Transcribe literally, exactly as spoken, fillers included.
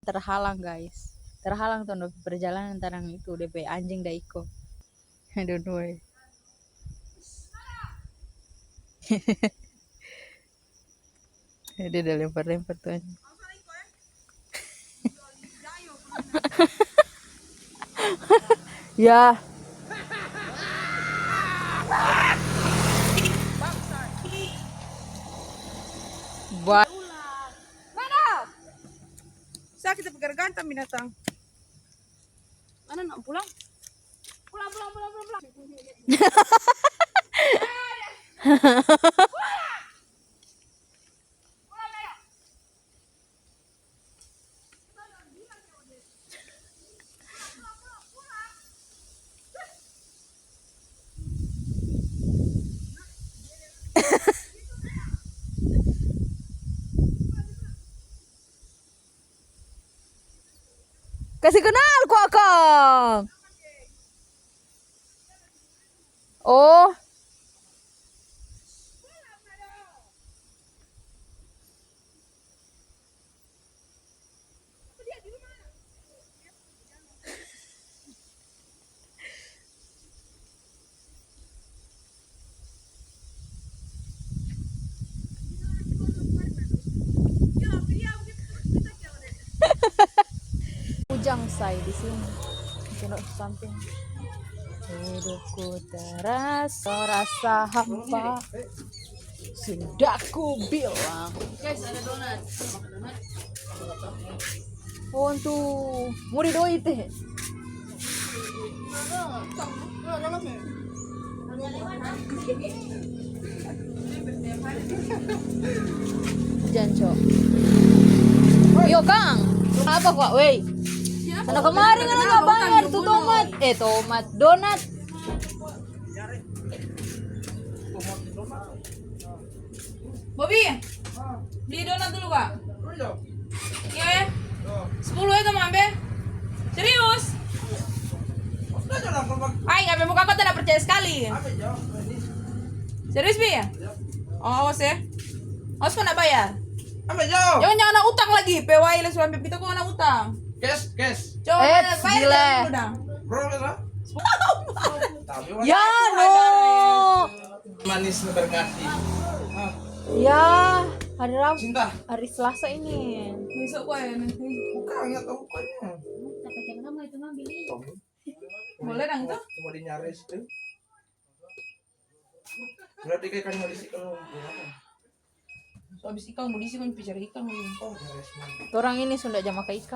terhalang, guys. Terhalang tu dong pe perjalanan, tarang itu, de pe anjing da iko. I don't know, eh. Eh, dia udah lempar-lempar tuh, anjing. Ya. Ba- Mana? Sa kita pe garganta binatang. Mana nak pulang? Pulang, pulang, pulang, pulang, pulang. Kasi kenal ko akang. Oh. Ujang say di sini. Cannot something. Hidupku terasa rasa hampa. Sudah ku bilang. Guys, ada donat. Mau donat? Oh, tu. Muri doi teh. Janco. Yo, Kang. Apa kok, wei? Sana kemarin kan nggak bayar tu tomat. Eh, tomat, donat. Bobi, beli donat dulu, Kak. Iya, ya? Sepuluh itu mau ambil. Serius? Ay, ngape muka kau tidak percaya sekali? Serius, Bi? Oh, awas ya. Awas kau nak bayar. Jangan, jangan nak utang lagi. P W I lah sudah ambil kita, kau nak utang. Cash, cash. Coba bayar dulu dah. Bro, cash, ah? Ya, no. Manis berkati. Ya, hari Rabu. Cinta. Hari Selasa ini. Besok kok ya nanti. Bukan, nggak tahu bukannya. Boleh dong tuh. Cuma di nyaris tuh. Berarti kayak kan mau disi kalau mau apa? So, habis ikang, mau disi kan picara ikang. Oh, nyaris. Orang ini sudah jam makan ikang.